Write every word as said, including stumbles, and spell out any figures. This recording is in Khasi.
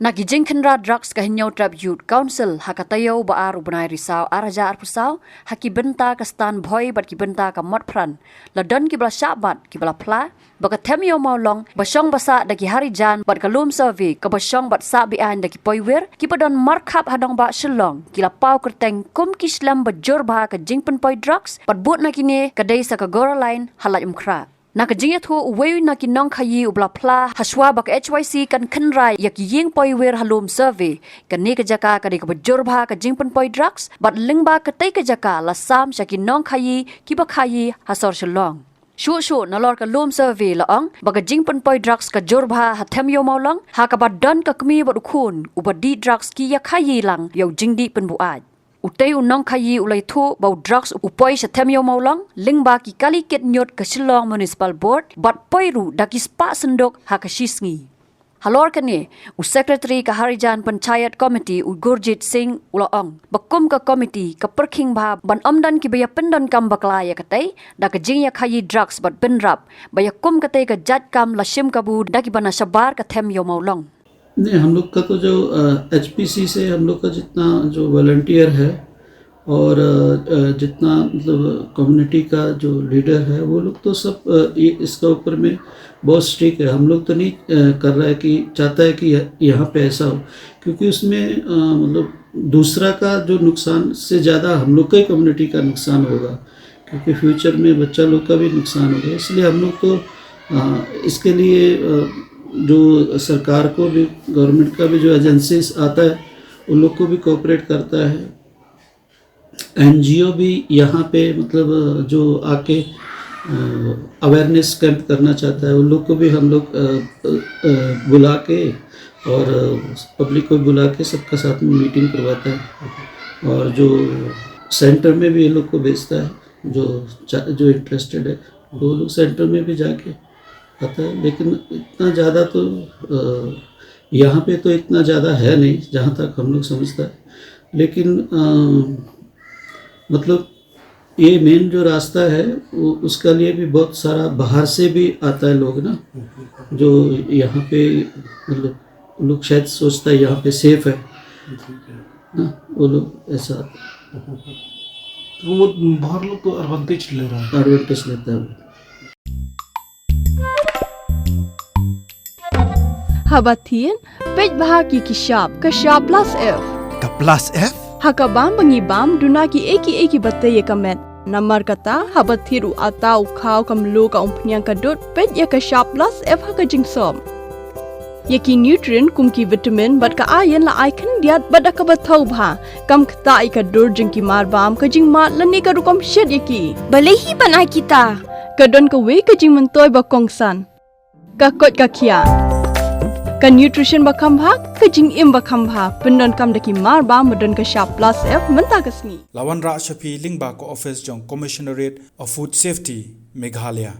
Na ki jingkhynra drugs ka Hynñiewtrep Youth Council ha ka taïew ba ar u bnai Risaw ar hajar arphew saw, ha ki bynta ka Stan Bhoi bad ki bynta ka Motphran, la don kiba la shah bat, kiba la phla ba ka Them Ïew Mawlong ba shong ba sah da ki Harijan bad ka Lum Survey kaba shong bad sah beaiñ da ki poiwir kiba don markhap ha nongbah Shillong, ki la paw kyrteng kum ki shlem ba jur bha ka jingpynpoi drugs, bad bud na kine ka dei sa ka Gora Line ha Laitumkhrah. Na ka jingïathuh uwei na ki nongkhaïi uba la phla hashwa ba ka H Y C kan khynra ïa ki ïing poiwir ha Lum Survey, kane ka jaka ka dei kaba jur bha ka jingpynpoi drugs, bad lyngba katei ka jaka la sam sha ki nongkhaïi kiba khaïi ha sor Shillong. Shuh shuh nalor ka Lum Survey la ong ba ka jingpynpoi drugs ka jur bha ha Them Ïew Mawlong, ha kaba don ka kmie bad u khun uba dih drugs ki ïakhaïi lang ïa u jingdih pynbuaid. Utei u nongkhaïi u la ïathuh ba u drugs u poi sha Them Ïew Mawlong lyngba ki kali kit ñiut ka Shillong Municipal Board bad poi ruh da ki spah synduk ha ka shisngi. Halor kane, u Secretary ka Harijan Panchayat Committee u Gurjit Singh u la ong ba kum ka committee ka pyrkhing bha ban ym don kiba ïa pyndonkam bakla ïa katei da ka jingïakhaïi drugs bad bynrap ba ïa kum katei ka jait kam la shim kabu da kiba na shabar ka Them Ïew Mawlong. नहीं, हम लोग का तो जो एचपीसी से हम लोग का जितना जो वॉलंटियर है और अ, अ, जितना मतलब कम्युनिटी का जो लीडर है, वो लोग तो सब अ, ये इसका ऊपर में बहुत स्ट्रिक्ट है। हम लोग तो नहीं अ, कर रहा है कि चाहता है कि यह- यहाँ पे ऐसा हो, क्योंकि उसमें अ, मतलब दूसरा का जो नुकसान से ज़्यादा हम लोग का ही कम्युनिटी का नुकसान होगा, क्योंकि फ्यूचर में बच्चा लोग का भी नुकसान होगा। इसलिए हम लोग तो अ, इसके लिए अ, जो सरकार को भी, गवर्नमेंट का भी जो एजेंसीज आता है, उन लोग को भी कोऑपरेट करता है। एनजीओ भी यहाँ पे मतलब अ, जो आके अवेयरनेस कैंप करना चाहता है, उन लोग को भी हम लोग अ, अ, अ, बुला के और पब्लिक को बुला के सबका साथ में मीटिंग करवाता है। और जो सेंटर में भी ये लोग को भेजता है, जो चा- जो इंटरेस्टेड है, वो लोग सेंटर में भी जाके आता है। लेकिन इतना ज़्यादा तो अ, यहाँ पे तो इतना ज़्यादा है नहीं, जहाँ तक हम लोग समझता है। लेकिन अ, मतलब ये मेन जो रास्ता है, वो, उसका लिए भी बहुत सारा बाहर से भी आता है लोग ना, जो यहाँ पे मतलब लोग शायद सोचता है यहाँ पे सेफ है ना, वो लोग ऐसा तो वो बाहर लोग तो एडवांटेज ले रहा है। एडवांटेज लेता है। Haba thied, peit bha ki ki shap, ka shap plus F. Ka plus F? Ha ka bam ba ngi bam, duna ki ei ki ei kiba tei ïa ka met. Namar kata, haba thied u atta, u khaw, ka mluh, ka umphniang, ka dud, peit ïa ka shap plus F ha ka jingsop. Ïa ki nutrient kum ki vitamin bad ka iron la ai khyndiat bad da kaba thaw bha. Kam ktah ïa ka dur jong ki marbam, ka jingmad lane ka rukom shet ïa ki. Balei hi ban ai kita? Ka don kawei ka jingmyntoi ba kongsan. Ka koit ka khiah. Ka nutrition ba kham bha, ka jingim ba kham bha. Pyndonkam da ki marbam ba don ka shap plus F mynta ka sngi. La wanrah sha phi lyngba ka office jong Commissionerate of Food Safety, Meghalaya.